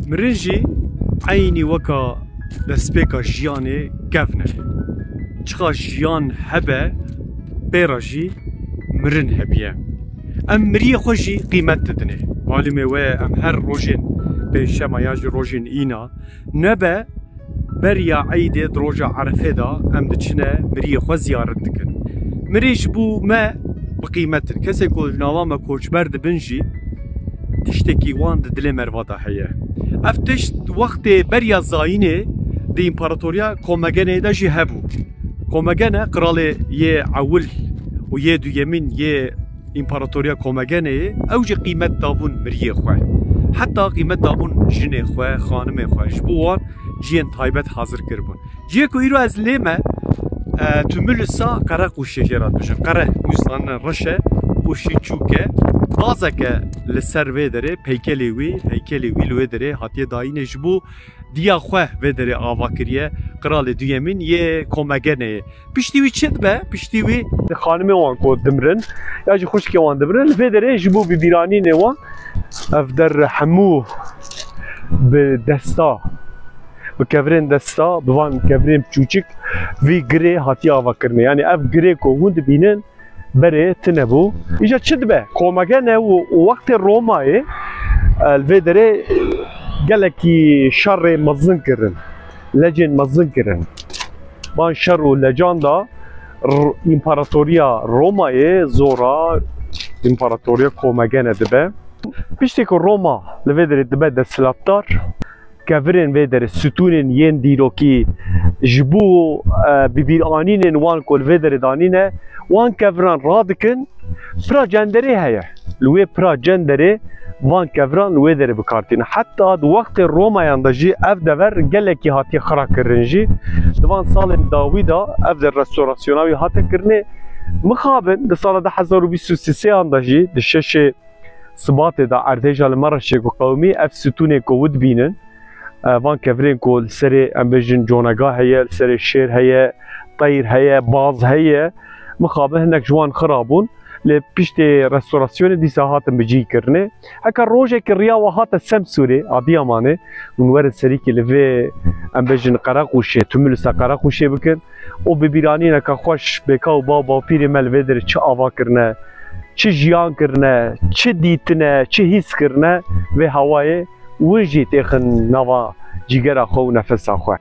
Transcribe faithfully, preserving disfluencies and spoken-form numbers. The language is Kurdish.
Mirin jî eynî weka destpêka jiyanê kevn e. Çiqa jiyan hebe, pê re jî mirin hebiye. Em miriyê xwe jî qîmet didinê. Malûmê we ye, em her rojên pêncşema ya jî rojên îna nebe beriya eydê di roja Erefê de em diçine miriyê xwe ziyaret dikin. Mirî ji bo me bi qîmet in. Kesê ku ji nava me koçber dibin jî tiştekî wan di dilê merva de heye. Ev tişt wextê beriya zayînê di împaratoriya Komegenê de jî hebû. Komegene qiralê yê ewil û yê duyemîn yê împaratoriya Komegeneyê, ew jî qîmet dabûn miriyê xwe. Heta qîmet dabûn jinê xwe, xanimê xwe. Ji bo wan ciyên taybet hazir kiribûn. Cihê ku îro ez lê me, e, Tumulüsa Qereqûşê jê re dibêjin. Qere, wî zanine reş e, qûşî çûk e. Bazeke li ser vê derê, peykelê wî, heykelê wî li wê derê hatiye dayînê ji bo diya xwe vê derê ava kiriye. Qiralê duyemîn yê Komegeneyê. Piştî wî çi dibe? Piştî wî xanimê wan ku dimirin, ya jî xwişkê wan dimirin, li vê derê ji bo bibîranînê wan ev der hemû bi desta, bi kevirên desta, bi van kevirên piçûçik vî girê hatiye avakirinê. Yanî ev girê ku hûn dibînin, berê tune bû. Îja çi dibe? Komegene û, û wextê Romayê, e, li vê derê gelekî şerê mezin kirin, lecên mezin kirin. Van şer û lecan da r-, împaratoriya Romayê zora împaratoriya Komegene dibe. Piştî ku Roma li vê derê dibe desthilatdar, kevirên vê derê, stûnên yên dîrokî ji bo, e, bibîranînên wan ku li vê derê danîne, wan keviran radikin, pira cenderê heye. Li wê pira cenderê van keviran li wê derê bi kar tîne. Heta di wextê Romayan de jî ev dever gelekî hatiye xira kirin jî. Di van salên dawî de ev der restorasyona wî hate kirinê. Mixabin di sala du hezar û bîst û sêyan de jî di şeşê Sibatê de erdhêja li Mereşê ku qewimî, ev stûnê ku hûn dibînin, e, van kevirên ku li serê, em bêjin, conega heye, li serê şêr heye, teyr heye, baz heye, mixabin hinek ji wan xira bûn. Lê piştê restorasyonê dîsa hatin bi cî kirinê. Heke rojekê riya we hate Semsûrê, Adiyamanê, hûn werin serîkî li vê, em bêjin, Qereqûşê, Tumulüsa Qereqûşê bikin. Û bi bîranîneke xweş bêka û bav bavpîrê me li vê derê çi ava kirine, çi jiyan kirine, çi dîtine, çi hîs kirine, vê hawayê win jî têxin nava cîgera xwe û nefesa xwe.